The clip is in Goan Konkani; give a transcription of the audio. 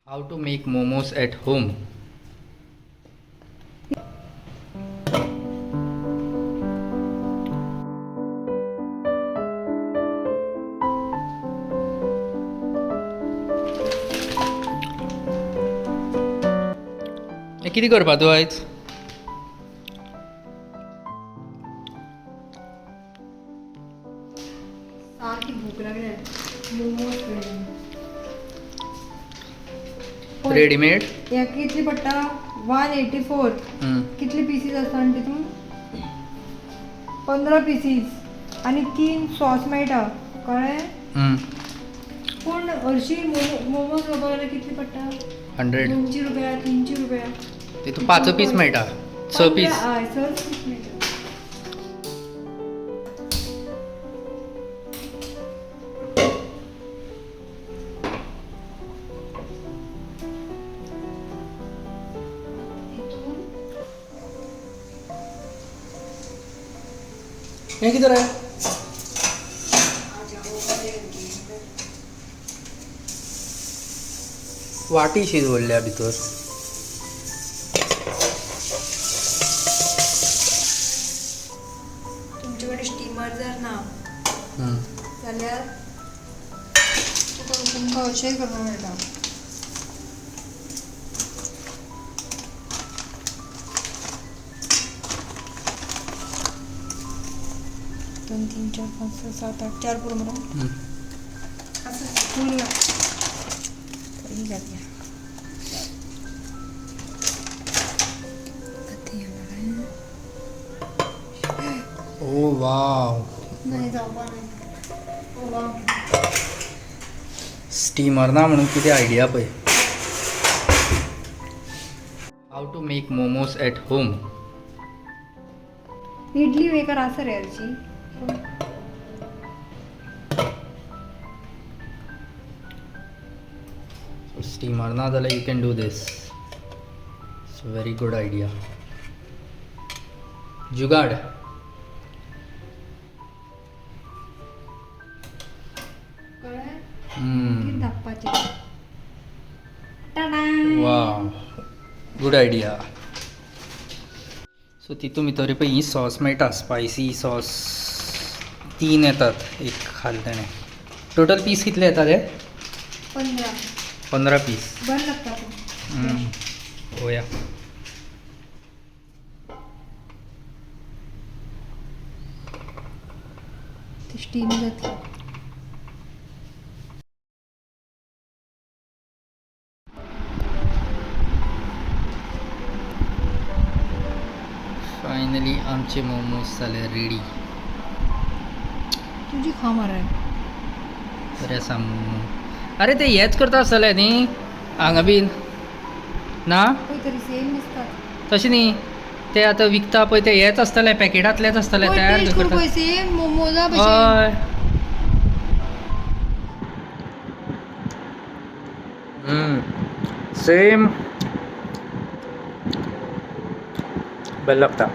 How to make momos at home. हे कितें करपा तूं आयज? सारकी भूक लागल्या. मोमोज. रेडीमेड. हे कितली पडटा? 184. कितले पिसीस आसता आनी तितून 15 पिसीस आनी 3 सॉस मेळटा, कळ्ळें? पूण हरशीं मोमोज करपाक जाल्यार कितले पडटा? 100. 200 रुपया, 300 रुपया. तितून 5 पीस मेळटा, 6 पीस. हय, 6 पीस मेळटा. तितून हें कितें रे? वाटी शी दवरल्या भितर. तुमचे कडेन स्टिमर जर ना जाल्यार तुका तुमकां अशेंय करपाक मेळटा. दोन, तीन, चार, पांच, स, सात, आठ, चार पुरो मरे. असं फूल ना तरी घालया. आतां हें म्हणलें. ओ वाव. नाही, जावपा नाही. ओ वाव. स्टीमर ना म्हणून कितें आयडिया पळय. How to make momos at home. Idli maker आसा रे हरशी. स्टीमर ना जाल्यार you can do this. It's very good idea, जुगाड. कळ्ळें? मागीर धापपाचें. टाडा. वाव, गुड आयडिया. सो तितून भितर पळय ही सॉस मेळटा, स्पायसी सॉस. 3 येतात एक खाल तेणें. टोटल पीस कितले येतात हे? 15. 15 पीस. बरं लागता पूण. पळोवया. ती स्टीम जातली. फायनली आमचे मोमोज जाले रेडी. तुजी खा मरे. बरें आसा मोमो. अरे, ते हेच करता आसतले न्ही हांगा बीन ना? खंय तरी सेम दिसतात. तशें न्ही, ते आतां विकता पळय ते हेच आसतले, पॅकेटांतलेच आसतले तयार टेस्ट करून करता. पळय, सेम मोमोजा भशेन. हय. सेम, बरें लागता.